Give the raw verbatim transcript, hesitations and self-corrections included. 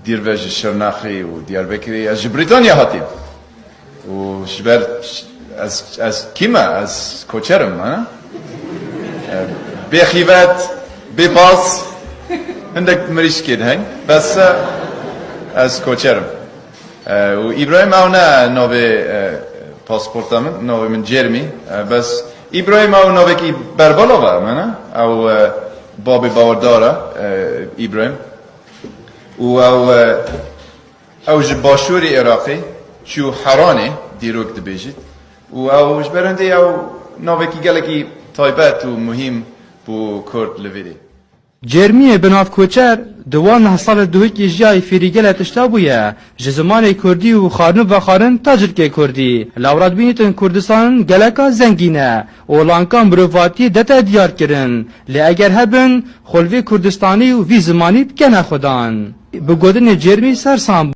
Dîr ve ji Şirnexê û Diyarbekirê, ez ji Brîtanya hatîm. Û ji ber ez, ez kî me? Ez koçer im, ha? E, bê xîvet, bê pas, hindek mirîşkê dihên. Bes, e, ez koçer im. E, û Îbrahîm ew ne navê, e, pasporta min, navê min Cêrmî. E, bes Îbrahîm ew navekî berbalav e, me ne? Ew, e, babê bawerdar e, e, Îbrahîm. Û ew, e, ew ji başûrê Iraqê çû Heranê, dîrok dibêjit. Û ew ji ber hindê ew navekî gelekî taybet û muhîm bû Kurd li vîrê. Cêrmiyê bi nav Koçer di wan neh salê duhikî jiyayî fêrî gelek tişta bûye, ji zimanê kurdî û xwarin û vexwarin ta cilkê kurdî. Lawra dibînîtin Kurdistan geleka zengîn e û lanka mirovatiyê dete diyar kirin. Lê eger hebin, xwe li vê Kurdistanî û vî zimanî bikene xwedan. Bi gotinê Cêrmî sersan bû.